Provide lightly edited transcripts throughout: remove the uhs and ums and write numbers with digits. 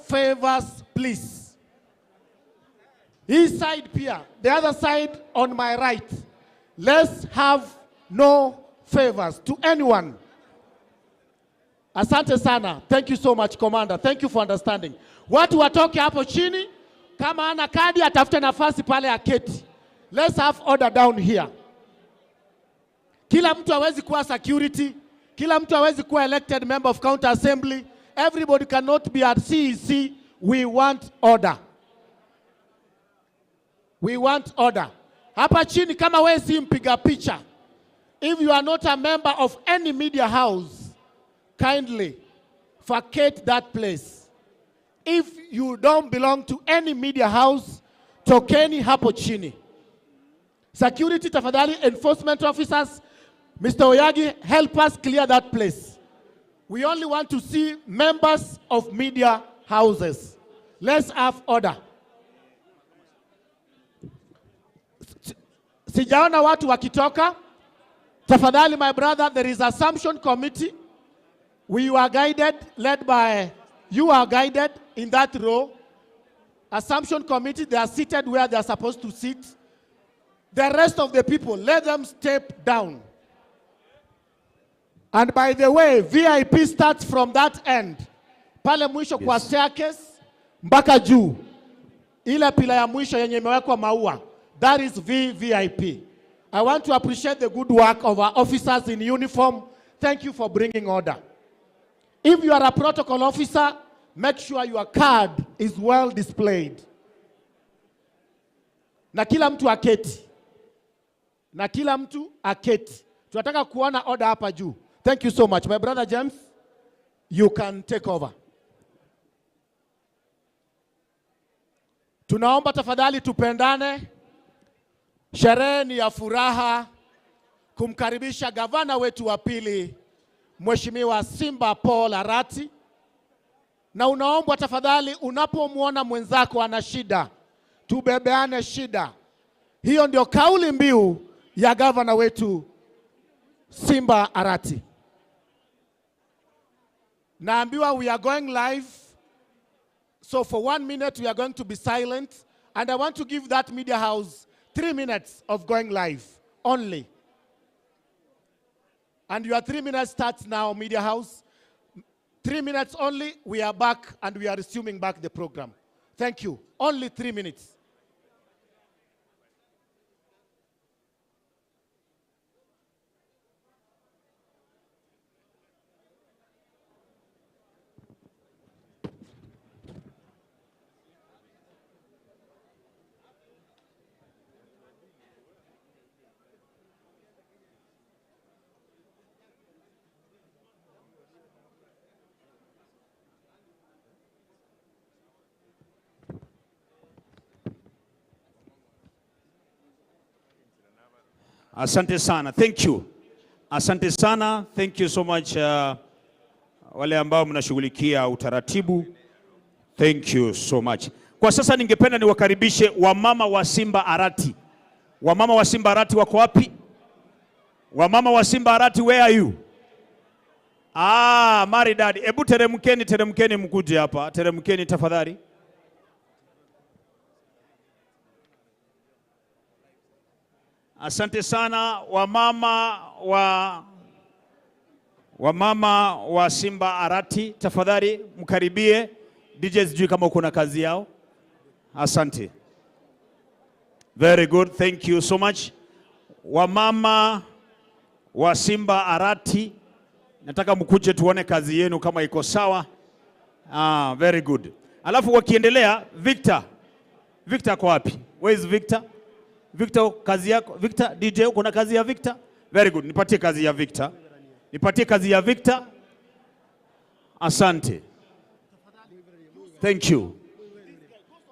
favors, please. Hii side pia, the other side on my right. Let's have no favors to anyone. Asante sana. Thank you so much, Commander. Thank you for understanding. Watu watoke hapo chini, kama ana kadi atafute nafasi pale aketi. Let's have order down here. Kila mtu hawezi kuwa security, kila mtu hawezi kuwa elected member of county assembly. Everybody cannot be at CEC. We want order. We want order. Hapa chini kama wewe si mpiga picha, if you are not a member of any media house, kindly vacate that place. If you don't belong to any media house, tokeni hapo chini. Security tafadhali, enforcement officers, Mr. Oyagi, help us clear that place. We only want to see members of media houses. Let's have order. Sijaona watu wakitoka. Tafadhali, my brother, there is assumption committee. We were guided, led by, you are guided in that row. Assumption committee, they are seated where they are supposed to sit. The rest of the people, let them step down. And by the way, VIP starts from that end. Pale mwisho kwa staircase mpaka juu. Ile pillar ya mwisho yenye imewekwa maua. That is VVIP. I want to appreciate the good work of our officers in uniform. Thank you for bringing order. If you are a protocol officer, make sure your card is well displayed. Na kila mtu aketi. Na kila mtu aketi. Tunataka kuona order hapa juu. Thank you so much. My brother James, you can take over. Tunaomba tafadhali tupendane. Sherehe ni ya furaha kumkaribisha gavana wetu wa pili, Mheshimiwa Simba Paul Arati. Na unaombwa tafadhali, unapomwona mwenzako ana shida, tubebeane shida. Hiyo ndio kauli mbiu ya gavana wetu Simba Arati. Naambiwa we are going live. So for 1 minute we are going to be silent, and I want to give that media house 3 minutes of going live only. And your 3 minutes starts now, media house. 3 minutes only, we are back and we are resuming back the program. Thank you. Only 3 minutes. Asante sana. Thank you. Asante sana. Thank you so much, wale ambao mnashughulikia utaratibu. Thank you so much. Kwa sasa ningependa niwakaribishe wamama wa Simba Arati. Wamama wa Simba Arati wako wapi? Wamama wa Simba Arati, where are you? Ah, maridadi. Ebu teremkeni, teremkeni mkuje hapa. Teremkeni tafadhali. Asante sana wamama wa Simba Arati, tafadhali mkaribie. DJ, sijui kama uko na kazi yao. Asante. Very good, thank you so much. Wamama wa Simba Arati, nataka mkuje tuone kazi yenu kama iko sawa. Ah, very good. Alafu wakiendelea, Victor. Victor ako wapi? Where is Victor? Victor, kazi yako. Victor, DJ, uko na kazi ya Victor? Very good. Nipatie kazi ya Victor. Nipatie kazi ya Victor. Asante. Thank you.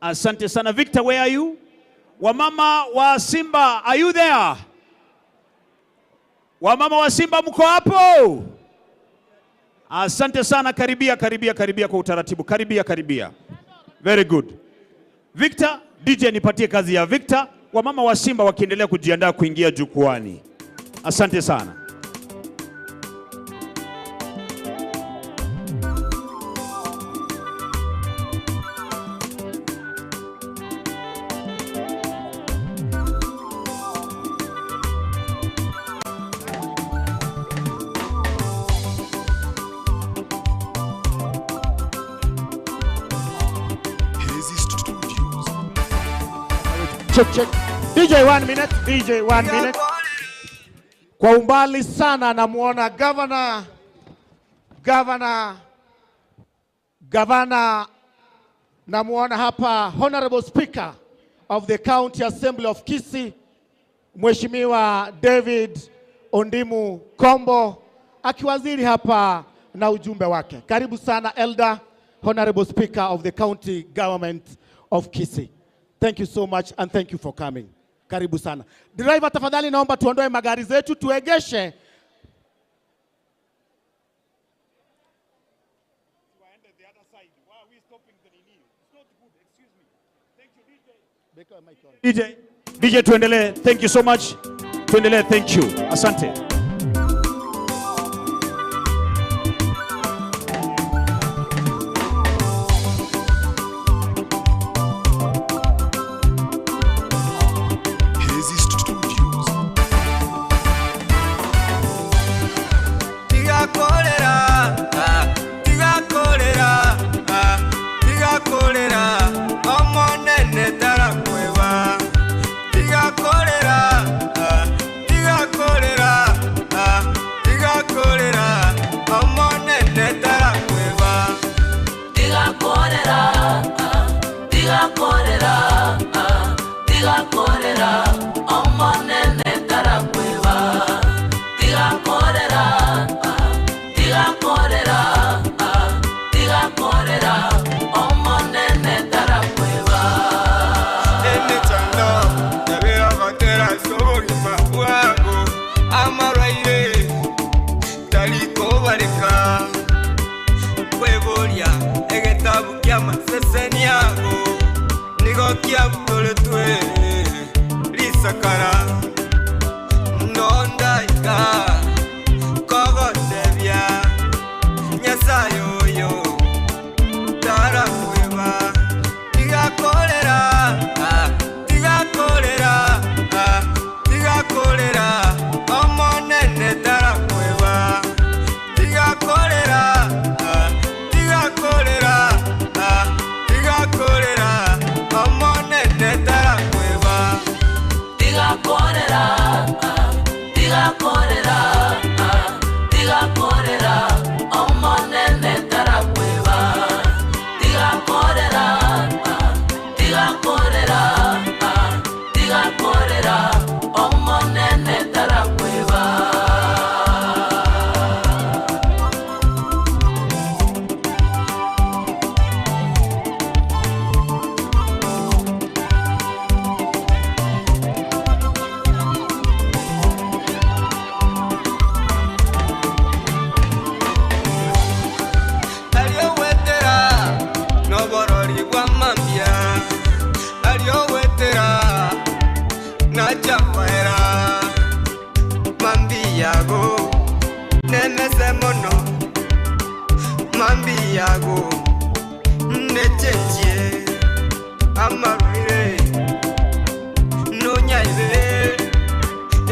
Asante sana. Victor, where are you? Wamama wa Simba, are you there? Wamama wa Simba mko hapo? Asante sana. Karibia, karibia, karibia kwa utaratibu. Karibia, karibia. Very good. Victor, DJ nipatie kazi ya Victor. Wamama wa Simba wakiendelea kujiandaa kuingia jukwaani. Asante sana. Check, check. DJ, one minute. DJ, one minute. Kwa umbali sana namuona governor, namuona hapa Honorable Speaker of the County Assembly of Kisii, Mheshimiwa David Ondimu Kombo akiwaziri hapa na ujumbe wake. Karibu sana, Elder, Honorable Speaker of the County Government of Kisii. Thank you so much and thank you for coming. Karibu sana. Driver, tafadhali naomba tuondoe magari zetu tuegeshe. DJ, DJ, tuendelee. Thank you so much. Tuendelee, thank you. Asante. Hazy Studios. Tigakorera, ah, tigakorera, ah, tigakorera, omonene tarakweba. Tigakorera, ah, tigakorera, ah, tigakorera, omonene tarakweba. Tigakorera, ah, tigakorera, ah, tigakorera, omonene tarakweba. Tigakorera, ah, tigakorera, ah, tigakorera, omonene tarakweba. Emechando yabeagatera sobogima bwago amarwaire tarikobareka kweboria egetabu kia maseseni yago nigo kiabutoretwe risakara nondaika kogotebia Nyasaye oyo tarakweba. Tigakorera, ah, tigakorera, ah, tigakorera, omonene tarakweba. Tigakorera, ah, tigakorera, ah, tigakorera, omonene tarakweba. Tigakorera, ah, tigakorera, ah, tigakorera, omonene tarakweba. Tigakorera, ah, tigakorera, ah, tigakorera, omonene tarakweba. Aliowetera noborori bwa mambia aliowetera nachamaera mambi yago nemese mono mambi yago nechenjie amarwire nonyaibe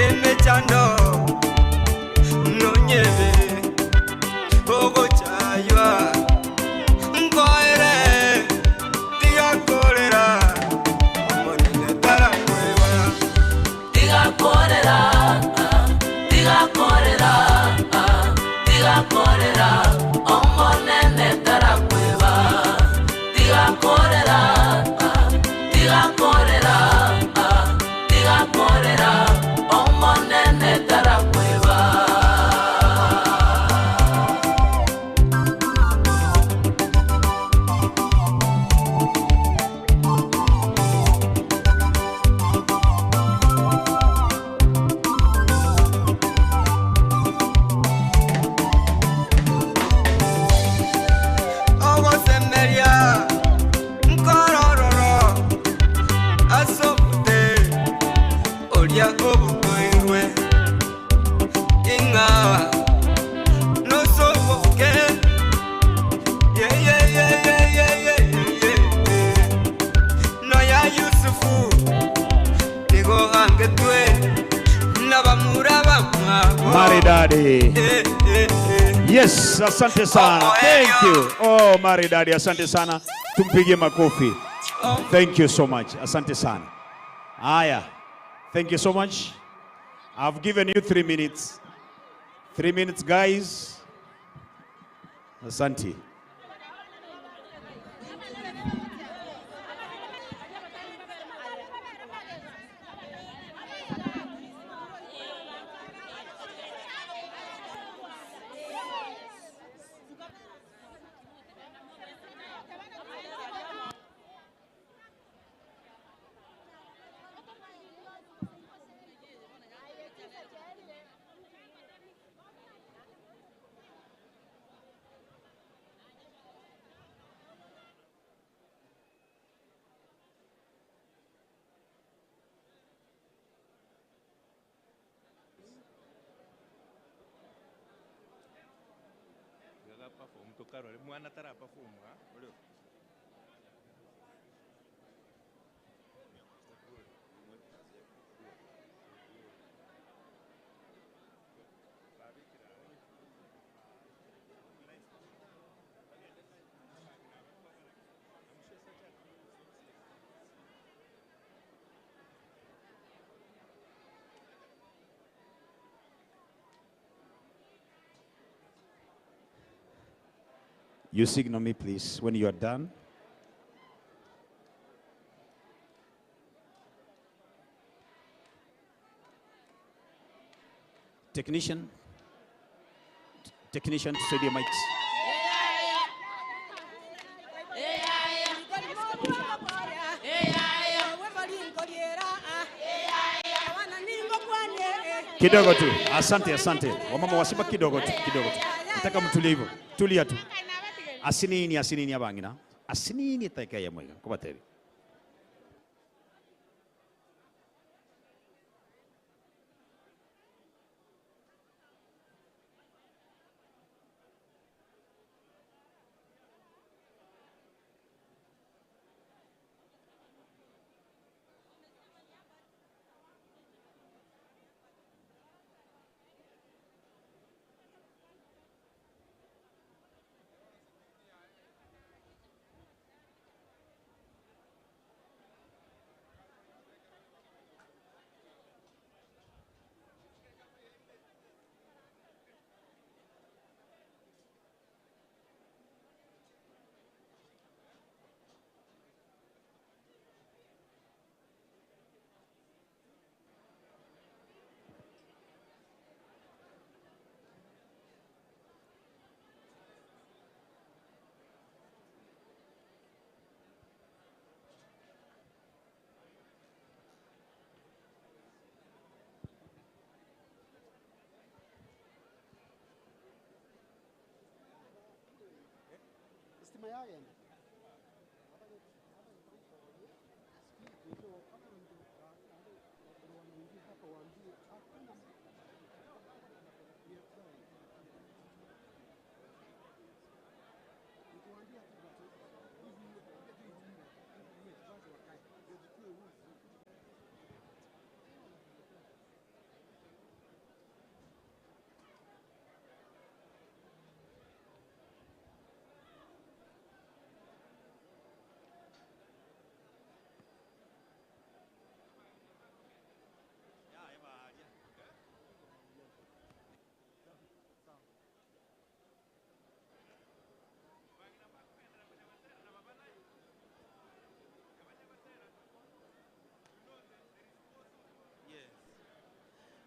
emechando nonyebe ogochaywa nkoere tigakorera omonene tarakweba. Tigakorera, ah, tigakorera, ah, tigakorera, omonene tarakweba. Tigakorera, ah, tigakorera, ah, tigakorera, omonene tarakweba. Ogosemeria nkorororo asobute oria obukoirwe ing'a nosoboke yeyeyeyeyeyeye noya Yusufu nigo angetwe nabamura bamwabo. Maridadi. Eh, eh, eh. Yes, asante sana. Thank you. Oh, maridadi, asante sana. Tumpigie makofi. Thank you so much. Asante sana. Haya. Thank you so much. I've given you 3 minutes. 3 minutes, guys. Asante. Mwana tara perform ha. You signal me, please, when you are done. Technician, technician, studio mics. Kidogo tu. Asante, asante. Wamama wa Simba, kidogo tu, kidogo tu. Nataka mtulie hivyo. Tulia tu. Asinini, asinini abangina. Asinini taika ya mwega. Kubatebi.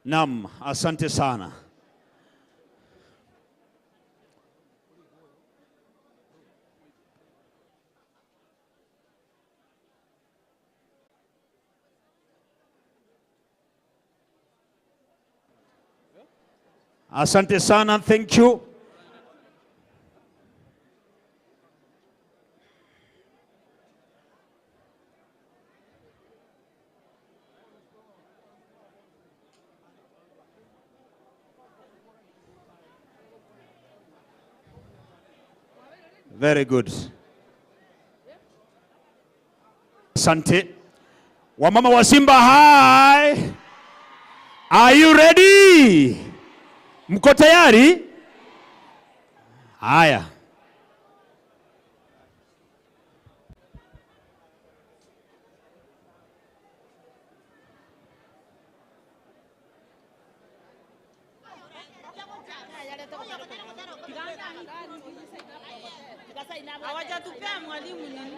Naam, asante sana. Asante sana, thank you. Very good. Asante. Wamama wa Simba, hi. Are you ready? Mko tayari? Haya. Hawajatupea mwalimu nini?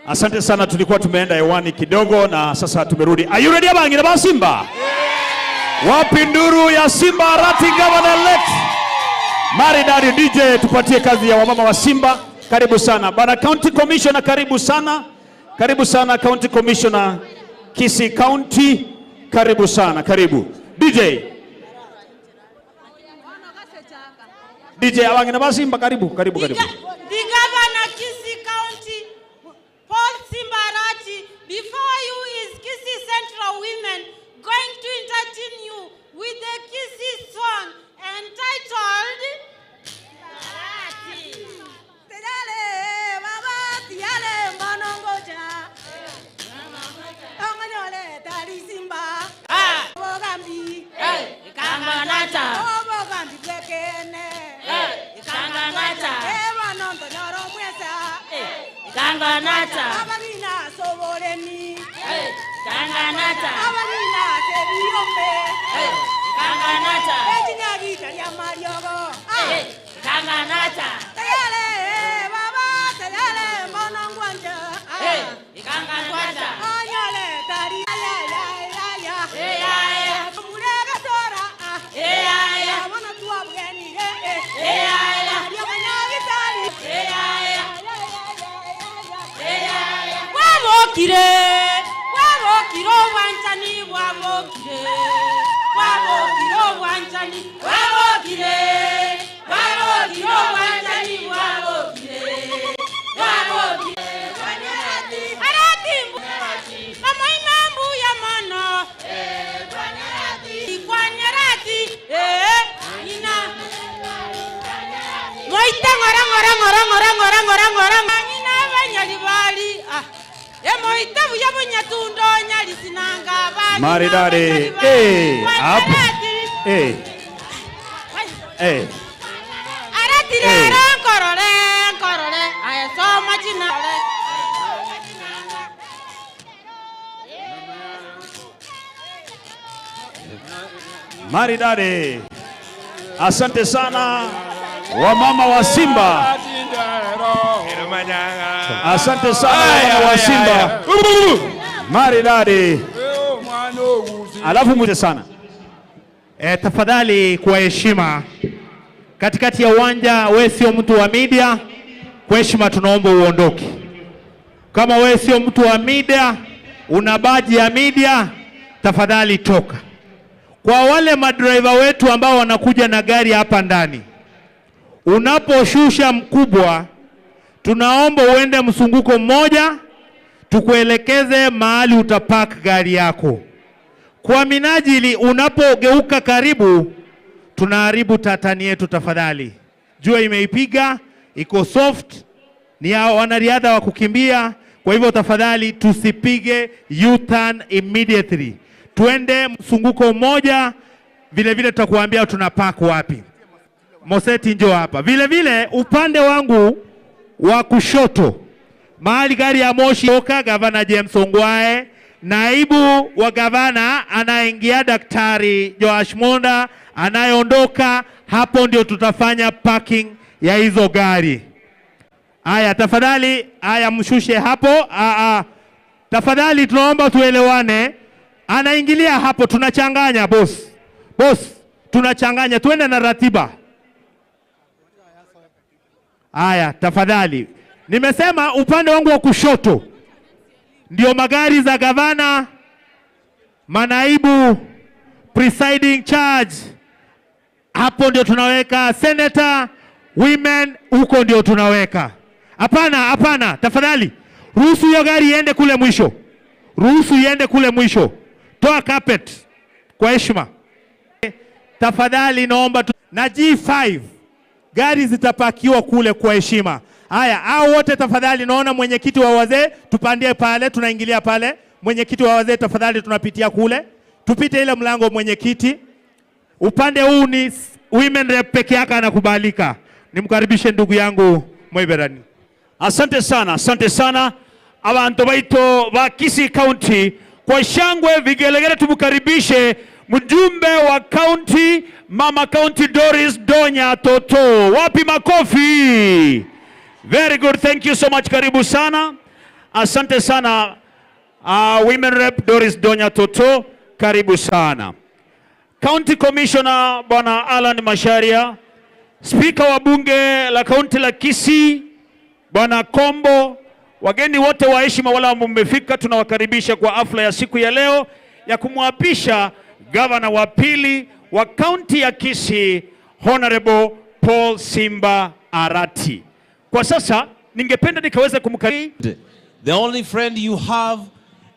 Asante sana, tulikuwa tumeenda hewani kidogo na sasa tumerudi. Are you ready abangina ba Simba? Wapi nduru ya Simba Arati Governor elect? Maridadi DJ, tupatie kazi ya wamama wa Simba. Karibu sana bana County Commissioner, karibu sana. Karibu sana County Commissioner Kisii County, karibu sana, karibu. DJ. DJ abangina ba Simba, karibu, karibu, karibu. The Governor Kisii County, Paul Simba Arati, before you is Kisii Central Women going to entertain you with the Kisii song entitled Arati. Tiyale, baba, tiyale, mbanongoja. Ongonyole, tari Simba. Obogambi. Ikanganata. Obogambi bwekene. Ikanganata. Eba nonto nyoro mwesa. Ikanganata. Abagina soboremi. Ikanganata. Abagina sebiyombe. Ikanganata. Echinyagita lya mariogo. Ikanganata. Tayale, baba, tayale, mbanongwanja. Ikanganata. Onyole, tari, ya, ya, ya, ya. Murega tora, ah. Abona tuabwenire, eh. Mariogo nyagitari. Wabokire, wabokire obwanchani, wabokire, wabokire obwanchani, wabokire, wabokire obwanchani, wabokire, wabokire. Arati, omoima mbuya mono. Kwanyarati, ina. Moite ng'ora ng'ora ng'ora ng'ora ng'ora ng'ora ng'ora. Ng'ina banyali bali, ah. Emoite buya bunyatundo nyali sinanga bali. Maridadi. Hapo. Arati rero nkorore nkorore. Aya soma china. Maridadi. Asante sana wamama wa Simba. Asante sana wamama wa Simba. Maridadi. Alafu muje sana. Tafadhali kwa heshima, katikati ya uwanja, wewe sio mtu wa media, kwa heshima tunaomba uondoke. Kama wewe sio mtu wa media, una baji ya media, tafadhali toka. Kwa wale madriver wetu ambao wanakuja na gari hapa ndani, unaposhusha mkubwa, tunaomba uende msunguko mmoja, tukuelekeze mahali utapark gari yako. Kwa minajili unapogeuka karibu, tunaharibu tatani yetu tafadhali. Jua imeipiga, iko soft, ni ya wanariadha wa kukimbia. Kwa hivyo tafadhali tusipige U-turn immediately. Tuende msunguko mmoja, vile vile tutakuambia tunapark wapi. Moseti njoo hapa. Vile vile upande wangu wa kushoto, mahali gari ya moshi toka, Gavana James Ongwae, naibu wa gavana anaingia Daktari Joash Monda, anayeondoka hapo ndio tutafanya parking ya hizo gari. Haya tafadhali, haya mshushe hapo. Tafadhali tunaomba tuelewane. Anaingilia hapo, tunachanganya boss. Boss, tunachanganya, tuende na ratiba. Haya tafadhali. Nimesema upande wangu wa kushoto ndio magari za gavana, manaibu, presiding charge. Hapo ndio tunaweka senator, women, huko ndio tunaweka. Hapana, hapana, tafadhali. Ruhusu hiyo gari iende kule mwisho. Ruhusu iende kule mwisho. Toa carpet kwa heshima. Tafadhali naomba tu. Na G5 gari zitapakiwa kule kwa heshima. Haya, hao wote tafadhali, naona mwenyekiti wa wazee tupandie pale, tunaingilia pale. Mwenyekiti wa wazee tafadhali, tunapitia kule, tupite ile mlango mwenyekiti. Upande huu ni women rep peke yake anakubalika. Nimkaribishe ndugu yangu Moiberani. Asante sana, asante sana abantu baito ba Kisii County, kwa shangwe vigelegele tumkaribishe mjumbe wa county, Mama County Doris Donya Toto. Wapi makofi? Very good, thank you so much. Karibu sana, asante sana Women Rep Doris Donya Toto, karibu sana. County Commissioner Bwana Alan Macharia, Spika wa bunge la kaunti la Kisii Bwana Kombo, wageni wote wa heshima wale ambao mmefika, tunawakaribisha kwa hafla ya siku ya leo ya kumwapisha gavana wa pili wa kaunti ya Kisii Honorable Paul Simba Arati. Kwa sasa ningependa nikaweza kumkaribisha. The only friend you have,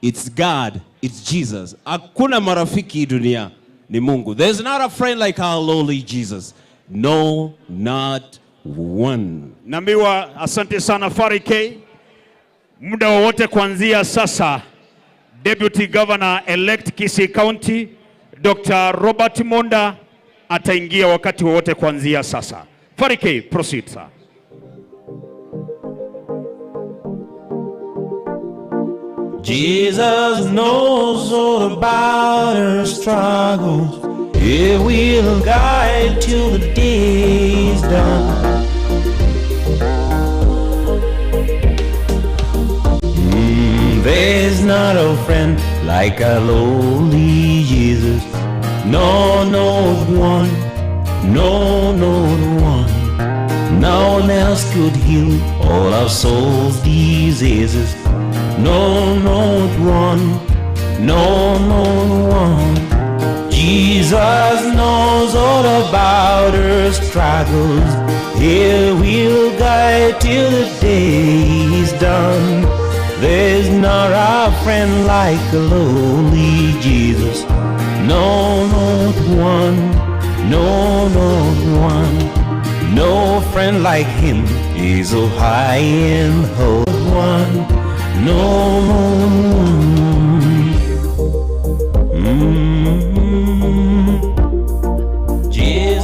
it's God, it's Jesus. Hakuna marafiki dunia, ni Mungu. There's not a friend like our lowly Jesus. No, not one. Naambiwa asante sana Fari K. Muda wowote kuanzia sasa, Deputy Governor elect Kisii County Dr. Robert Monda ataingia wakati wowote kuanzia sasa. Fari K, proceed sir. Jesus knows all about our struggles. He will guide till the day is done. There's not a friend like our lowly Jesus. No, not one. No, not one. No one else could heal all our soul's diseases. No, not one. No, not one. Jesus knows all about our struggles. He will guide till the day is done. There's not a friend like a lowly Jesus. No, not one. No, not one. No friend like him is so high and holy one.